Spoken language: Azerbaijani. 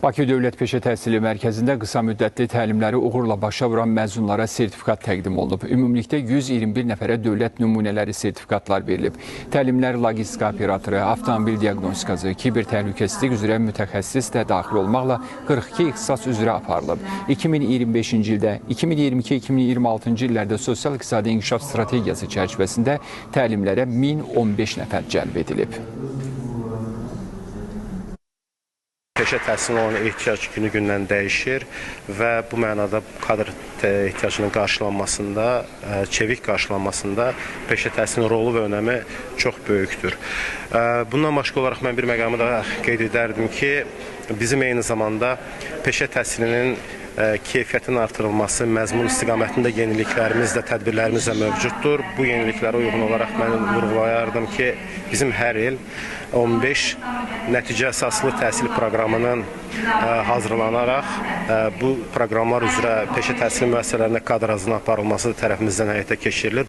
Bakı Dövlət Peşə Təhsili Mərkəzində qısa müddətli təlimləri uğurla başa vuran məzunlara sertifikat təqdim olunub. Ümumilikdə 121 nəfərə dövlət nümunələri sertifikatlar verilib. Təlimlər logistika operatoru, avtomobil diaqnostikası, kiber təhlükəsizlik üzrə mütəxəssis də daxil olmaqla 42 ixtisas üzrə aparılıb. 2025-ci ildə, 2022-2026-cı illərdə sosial-iqtisadi inkişaf strategiyası çərçivəsində təlimlərə 1015 nəfər cəlb edilib. Peşə təhsilinə olan ehtiyac günü-gündən dəyişir və bu mənada kadr ehtiyacının qarşılanmasında, çevik qarşılanmasında peşə təhsilinin rolu və önəmi çox böyükdür. Bundan başqa olaraq mən bir məqamı da qeyd edərdim ki, bizim eyni zamanda peşə təhsilinin keyfiyyətinin artırılması, məzmun istiqamətində yeniliklərimiz də, tədbirlərimiz də mövcuddur. Bu yeniliklərə uyğun olaraq mən vurğulayardım ki, bizim hər il 15 nəticə əsaslı təhsil proqramının hazırlanaraq bu proqramlar üzrə peşə təhsili müəssisələrində kadr hazırlığının aparılması tərəfimizdən həyata keçirilir.